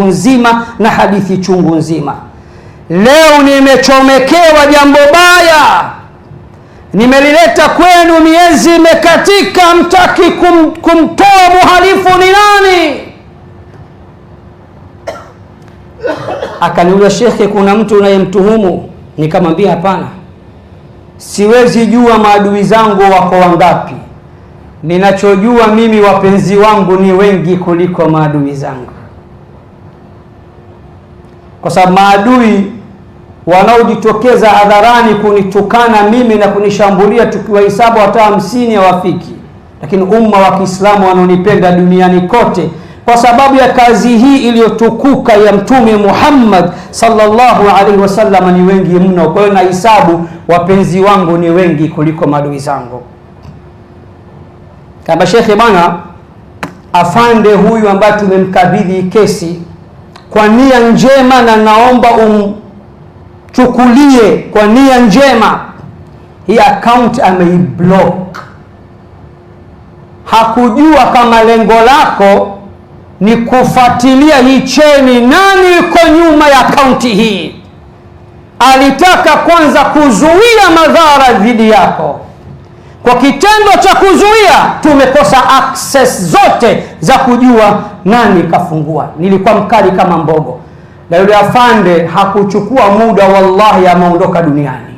nzima na hadithi chungu nzima. Leo nimechomekewa jambo baya, nimelileta kwenu, miezi imekatika, mtaki kumtoa muhalifu ni nani? Akaniuliza, shekhe, kuna mtu unayemtuhumu? Nikamwambia hapana, siwezi jua maadui zangu wako wangapi. Ninachojua mimi wapenzi wangu ni wengi kuliko maadui zangu, kwa sababu maadui wanaojitokeza hadharani kunitukana mimi na kunishambulia tukiwahesabu hata 50 hawafiki. Lakini umma wa Kiislamu wanaonipenda duniani kote kwa sababu ya kazi hii iliyotukuka ya Mtume Muhammad sallallahu alaihi wasallam ni wengi mno. Kwa hiyo nahesabu wapenzi wangu ni wengi kuliko maadui zangu. Kama shekhe bana, afande huyu ambaye tumemkabidhi kesi kwa nia njema, na naomba umchukulie kwa nia njema, hii account ameiblock. Hakujua kama lengo lako ni kufuatilia hii cheni, nani yuko nyuma ya akaunti hii. Alitaka kwanza kuzuia madhara dhidi yako. Kwa kitendo cha kuzuia, tumekosa access zote za kujua nani kafungua. Nilikuwa mkali kama mbogo, na yule afande hakuchukua muda, wallahi ameondoka duniani,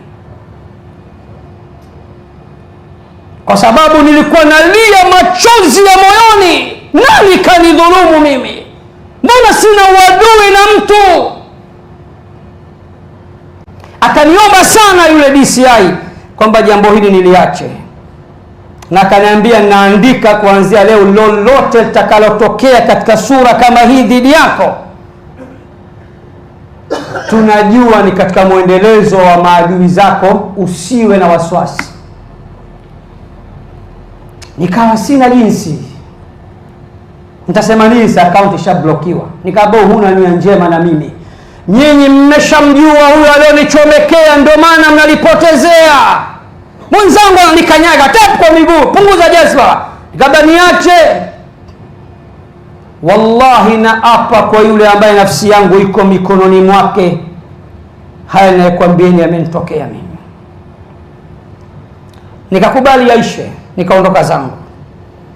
kwa sababu nilikuwa nalia machozi ya moyoni. Nani kanidhulumu mimi? Mbona sina uadui na mtu? Akaniomba sana yule DCI kwamba jambo hili niliache, na akaniambia naandika kuanzia leo, lolote litakalotokea katika sura kama hii dhidi yako, tunajua ni katika mwendelezo wa maadui zako, usiwe na wasiwasi. Nikawa sina jinsi, nitasema nini? Account ishablokiwa. Nikaambia huna nia njema na mimi, nyinyi mmeshamjua huyo alionichomekea, ndio maana mnalipotezea. Mwenzangu ananikanyaga tap kwa miguu, punguza jazba. Nikamwambia niache. Wallahi naapa kwa yule ambaye nafsi yangu iko mikononi mwake, haya ninayokuambieni yamenitokea mimi. Nikakubali yaishe, nikaondoka zangu.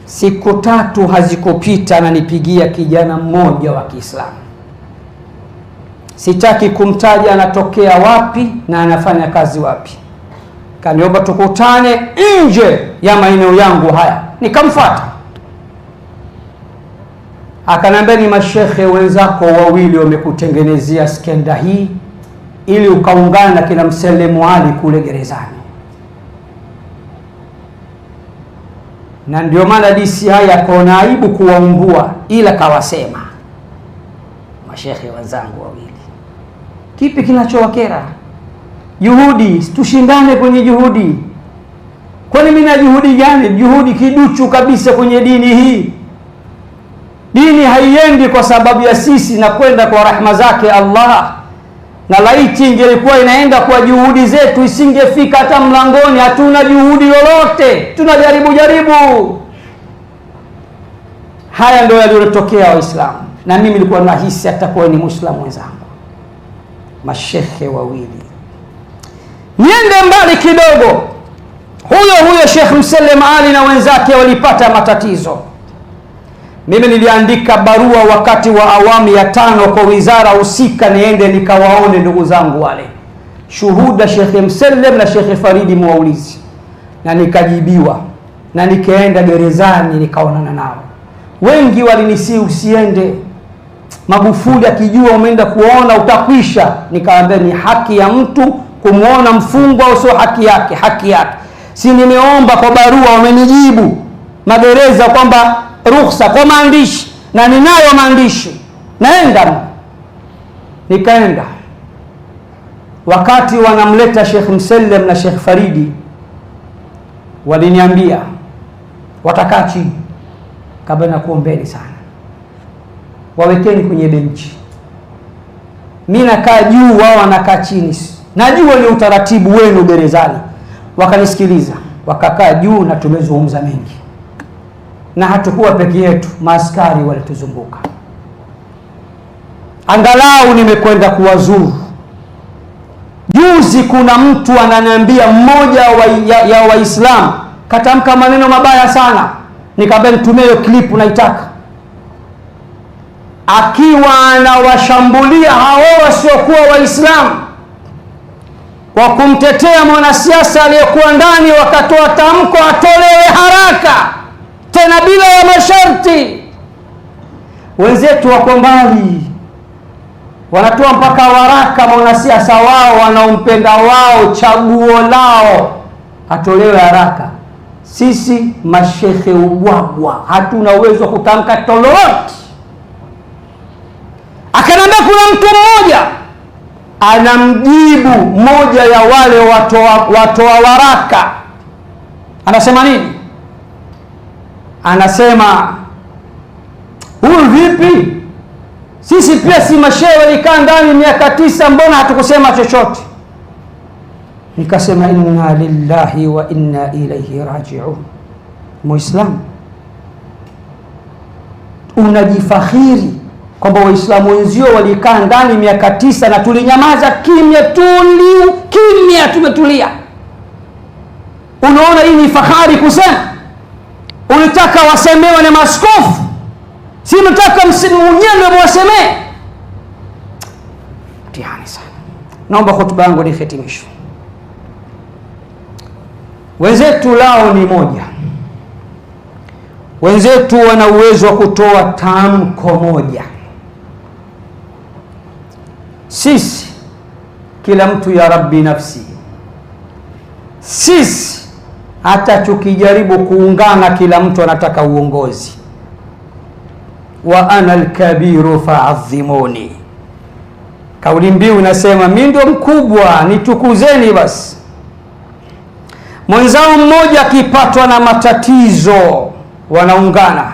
Siku tatu hazikupita, ananipigia kijana mmoja wa Kiislamu, sitaki kumtaja anatokea wapi na anafanya kazi wapi. Kaniomba tukutane nje ya maeneo yangu haya, nikamfuata. Akaniambia ni mashekhe wenzako wawili wamekutengenezea skenda hii ili ukaungana na kina Mselemu Ali kule gerezani. Na ndio maana DCI akaona aibu kuwaumbua, ila kawasema mashekhe wenzangu wawili. Kipi kinachowakera? Juhudi, tushindane kwenye juhudi. Kwani mimi na juhudi gani? Juhudi kiduchu kabisa kwenye dini hii. Dini haiendi kwa sababu ya sisi na kwenda kwa rahma zake Allah. Na laiti ingelikuwa inaenda kwa juhudi zetu isingefika hata mlangoni. Hatuna juhudi lolote, tunajaribu jaribu. Haya ndio yaliyotokea Waislamu, na mimi nilikuwa nahisi atakuwa ni Muislamu mwenzangu. Mashehe wawili. Niende mbali kidogo, huyo huyo Sheikh Mselem Ali na wenzake walipata matatizo. Mimi niliandika barua wakati wa awamu ya 5 kwa wizara husika, niende nikawaone ndugu zangu wale, shuhuda Sheikh Mselem na Sheikh Faridi Mwaulizi, na nikajibiwa, na nikaenda gerezani nikaonana nao. Wengi walinisi usiende, Magufuli akijua umeenda kuona utakwisha. Nikaambia ni haki ya mtu kumuona mfungwa au sio haki yake? Haki yake. Si nimeomba kwa barua, wamenijibu magereza kwamba ruhusa kwa maandishi, na ninayo maandishi, naenda. Nikaenda. Wakati wanamleta Sheikh Mselem na Sheikh Faridi, waliniambia watakaa chini, kabla na kuombeni sana, wawekeni kwenye benchi. Mimi nakaa juu, wao wanakaa chini. Najua ni utaratibu wenu gerezani. Wakanisikiliza, wakakaa juu na tumezungumza mengi. Na hatukuwa peke yetu, maaskari walituzunguka. Angalau nimekwenda kuwazuru. Juzi kuna mtu ananiambia, mmoja ya Waislamu katamka maneno mabaya sana, nikamwambia nitumie hiyo clip naitaka, akiwa anawashambulia hao wasiokuwa Waislamu kwa kumtetea mwanasiasa aliyekuwa ndani, wakatoa tamko atolewe haraka tena bila ya masharti. Wenzetu wako mbali, wanatoa mpaka waraka mwanasiasa wao wanaompenda wao, chaguo lao, atolewe haraka. Sisi mashehe ubwabwa hatuna uwezo wa kutamka lolote. Akaniambia kuna mtu mmoja anamjibu mmoja ya wale watoa waraka, anasema nini? Anasema huyu vipi? Sisi pia si mashehe walikaa ndani miaka 9, mbona hatukusema chochote? Nikasema inna lillahi wa inna ilaihi rajiun. Muislamu unajifakhiri kwamba Waislamu wenzio walikaa ndani miaka 9 na tulinyamaza kimya, kimya, tumetulia. Unaona hii ni fahari kusema? Unataka wasemewe na maaskofu? Si mtaka mwenyewe mwasemee? Mtihani sana. Naomba hotuba yangu nihitimishe. Wenzetu lao ni moja. Wenzetu wana uwezo wa kutoa tamko moja. Sisi kila mtu ya Rabbi nafsi. Sisi hata tukijaribu kuungana, kila mtu anataka uongozi. Wa ana alkabiru fa'azzimuni. Kauli mbiu inasema mimi ndio mkubwa, nitukuzeni basi. Mwenzao mmoja akipatwa na matatizo wanaungana.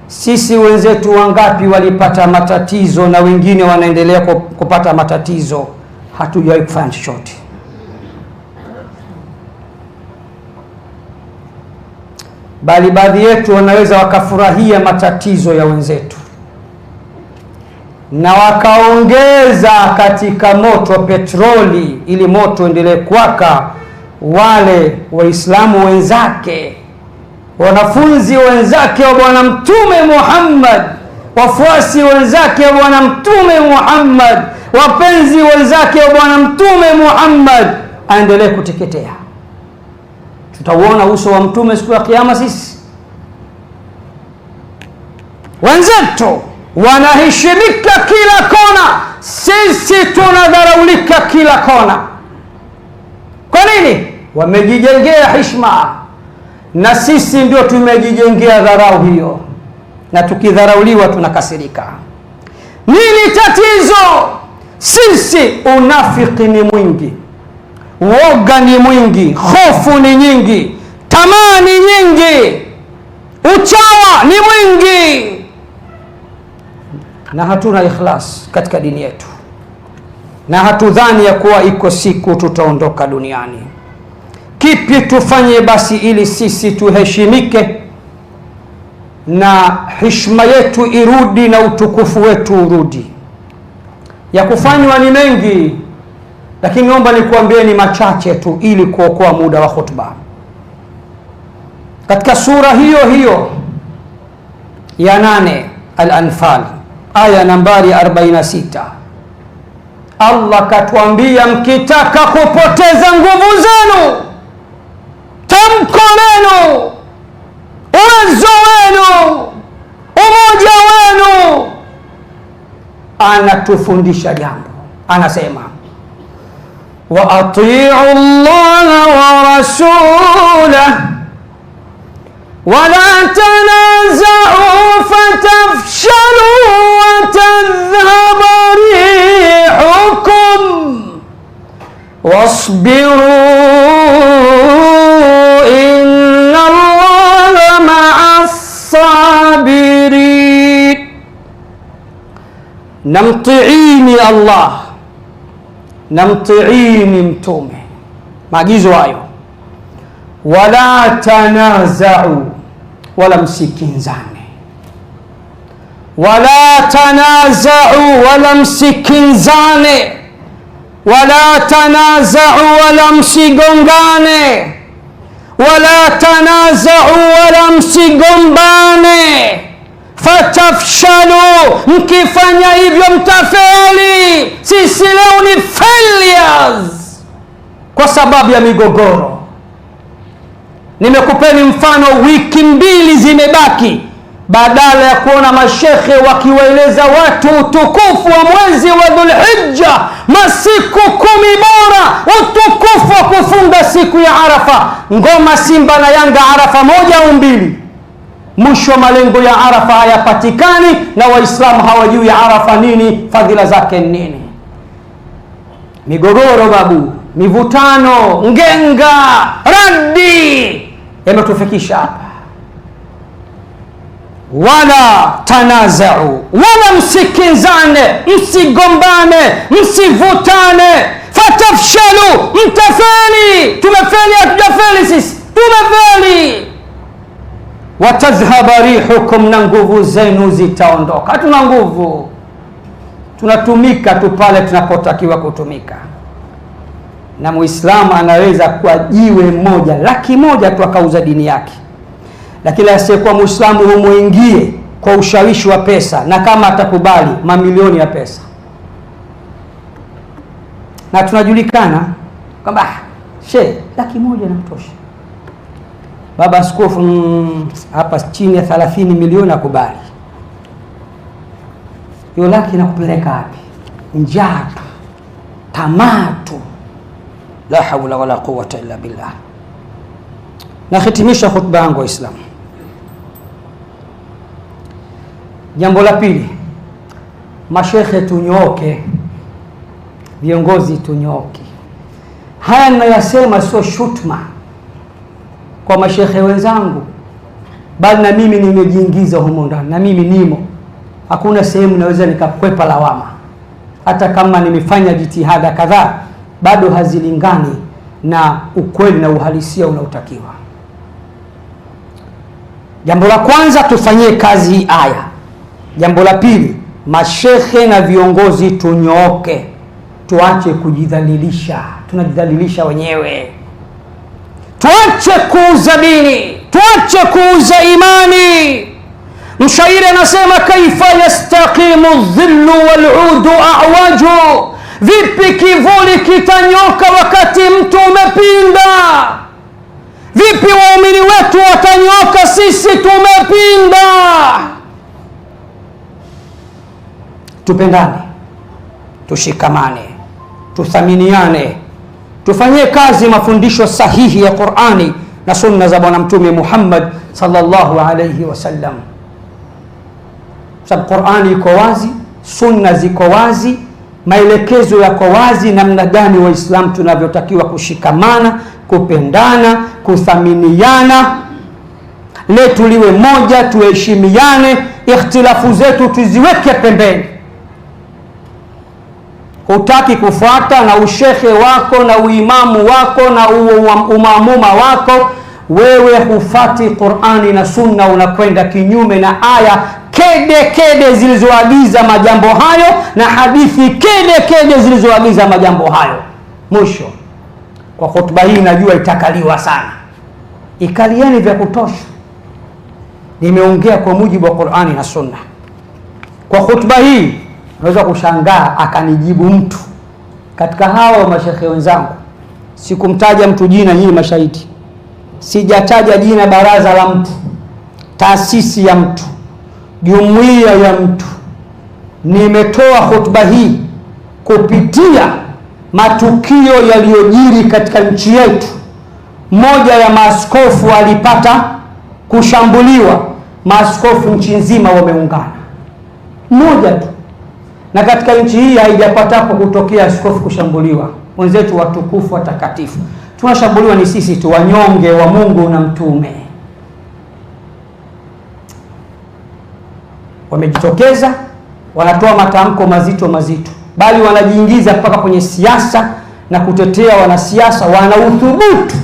Sisi wenzetu wangapi walipata matatizo na wengine wanaendelea kupata matatizo, hatujawahi kufanya chochote. Bali baadhi yetu wanaweza wakafurahia matatizo ya wenzetu na wakaongeza katika moto petroli ili moto endelee kuwaka. Wale Waislamu wenzake, wanafunzi wenzake wa Bwana Mtume Muhammad, wafuasi wenzake wa Bwana Mtume Muhammad, wapenzi wenzake wa Bwana Mtume Muhammad, aendelee kuteketea. Tutauona uso wa Mtume siku ya Kiyama. Sisi wenzetu wanaheshimika kila kona, sisi tunadharaulika kila kona. Kwa nini? Wamejijengea heshima na sisi ndio tumejijengea dharau hiyo, na tukidharauliwa tunakasirika. Nini tatizo? Sisi unafiki ni mwingi, woga ni mwingi, hofu ni nyingi, tamaa ni nyingi, uchawa ni mwingi, na hatuna ikhlas katika dini yetu, na hatudhani ya kuwa iko siku tutaondoka duniani. Kipi tufanye basi ili sisi tuheshimike na heshima yetu irudi na utukufu wetu urudi? Ya kufanywa ni mengi, lakini naomba nikuambieni machache tu ili kuokoa muda wa khutba. Katika sura hiyo hiyo ya 8 Al-Anfal, aya nambari 46, Allah katuambia mkitaka kupoteza nguvu zenu, tamko lenu, uwezo wenu, umoja wenu, anatufundisha jambo. Anasema wa atiu Allah wa rasulahu wala tanaza'u fatafshalu wa tadhhaba rihukum wasbiru inna Allaha ma'as sabirin. Namtiini Allah, namtiini Mtume, maagizo hayo. Wala tanaza'u, wala msikinzane. Wala tanazau, wala msikinzane. Wala tanazau, wala msigongane. Wala tanazau, wala msigombane. Fatafshalu, mkifanya hivyo mtafeli. Sisi leo ni failures kwa sababu ya migogoro. Nimekupeni mfano, wiki mbili zimebaki, badala ya kuona mashekhe wakiwaeleza watu utukufu wa mwezi wa Dhulhijja, masiku 10 bora, utukufu wa kufunga siku ya Arafa, ngoma Simba na Yanga Arafa 1 au 2. Mwisho malengo ya Arafa hayapatikani, na Waislamu hawajui Arafa nini, fadhila zake nini. Migogoro babu, mivutano, ngenga, radi yametufikisha hapa. Wala tanazau, wala msikinzane, msigombane, msivutane. Fatafshalu, mtafeli. Tumefeli, hatujafeli sisi, tumefeli. Watadhhaba rihukum, na nguvu zenu zitaondoka. Hatuna nguvu, tunatumika tu pale tunapotakiwa kutumika. Na Muislamu anaweza kwa jiwe moja, 100,000 tu akauza dini yake. Lakini asiyekuwa Muislamu humuingie kwa ushawishi wa pesa, na kama atakubali mamilioni ya pesa. Na tunajulikana kwamba she 100,000 inamtosha baba askofu, hapa chini ya 30 milioni akubali. Hiyo laki inakupeleka wapi? Njaa tu, tamaa tu. La hawla wala quwwata illa billah. Nahitimisha khutba yangu Waislamu. Jambo la pili, mashekhe tunyooke, viongozi tunyooke. Haya ninayosema sio shutma kwa mashekhe wenzangu, bali na mimi nimejiingiza humo ndani, na mimi nimo. Hakuna sehemu naweza nikakwepa lawama. Hata kama nimefanya jitihada kadhaa, bado hazilingani na ukweli na uhalisia unaotakiwa. Jambo la kwanza, tufanyie kazi hii aya. Jambo la pili, mashehe na viongozi tunyooke, tuache kujidhalilisha. Tunajidhalilisha wenyewe. Tuache kuuza dini, tuache kuuza imani. Mshairi anasema kaifa yastaqimu dhillu wal'udu a'waju, vipi kivuli kitanyoka wakati mtu umepinda? Vipi waumini wetu watanyoka sisi tumepinda? Tupendane, tushikamane, tuthaminiane, tufanyie kazi mafundisho sahihi ya Qur'ani na sunna za Bwana Mtume Muhammad sallallahu alayhi wasallam. Sababu Qur'ani iko wazi, sunna ziko wazi, maelekezo yako wazi namna gani Waislamu tunavyotakiwa kushikamana, kupendana, kuthaminiana, letu liwe moja, tuheshimiane, ikhtilafu zetu tuziweke pembeni. Hutaki kufuata na ushehe wako na uimamu wako na umamuma wako, wewe hufati Qur'ani na sunna, unakwenda kinyume na aya kede kede zilizoagiza majambo hayo na hadithi kede kede zilizoagiza majambo hayo. Mwisho, kwa hotuba hii najua itakaliwa sana, ikalieni vya kutosha. Nimeongea kwa mujibu wa Qur'ani na sunna. Kwa hotuba hii unaweza kushangaa akanijibu mtu katika hao mashehe wenzangu. Sikumtaja mtu jina, nyinyi mashahidi. Sijataja jina baraza la mtu, taasisi ya mtu, jumuiya ya mtu. Nimetoa hotuba hii kupitia matukio yaliyojiri katika nchi yetu. Mmoja ya maaskofu alipata kushambuliwa, maaskofu nchi nzima wameungana, mmoja tu. Na katika nchi hii haijapatapo kutokea askofu kushambuliwa. Wenzetu watukufu watakatifu, tunashambuliwa ni sisi tu wanyonge wa Mungu na Mtume. Wamejitokeza, wanatoa matamko mazito mazito, bali wanajiingiza mpaka kwenye siasa na kutetea wanasiasa. Wana uthubutu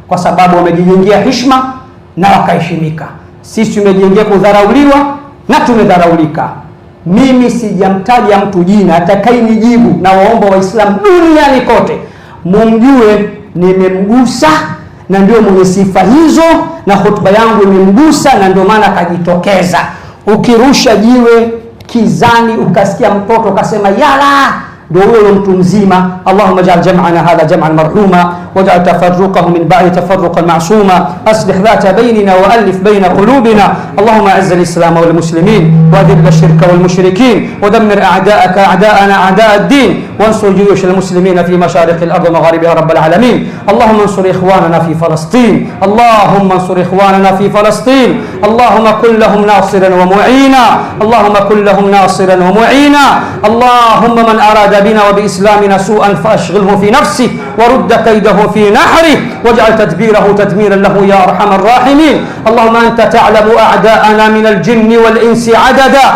kwa sababu wamejijengea heshima na wakaheshimika. Sisi tumejijengea kudharauliwa na tumedharaulika. Mimi sijamtaja mtu jina, atakayenijibu na waomba Waislamu duniani kote mumjue nimemgusa, na ndio mwenye sifa hizo, na hotuba yangu imemgusa, na ndio maana akajitokeza. Ukirusha jiwe kizani ukasikia mtoto ukasema yala, ndio huyo mtu mzima. Allahumma ij'al jam'ana hadha jam'an marhuma waj'al tafarruqahu min ba'di tafarruqan ma'suma aslih dhata baynina wa alif bayna qulubina. Allahumma a'izz al-islam wal muslimin wa adhill ash-shirka wal mushrikin wa dammir a'da'aka a'da'ana a'da' ad-din wansur juyush al-muslimin fi mashariq al-ard wa magharibiha rabbal alamin. Allahumma ansur ikhwanana fi Falastin, Allahumma ansur ikhwanana fi Falastin, Allahumma kun lahum nasiran wa mu'ina, Allahumma kun lahum nasiran wa mu'ina. Allahumma man arada بنا وبإسلامنا سوءا فأشغله في نفسه ورد كيده في نحره واجعل تدبيره تدميرا له يا أرحم الراحمين. اللهم أنت تعلم أعداءنا من الجن والإنس عددا.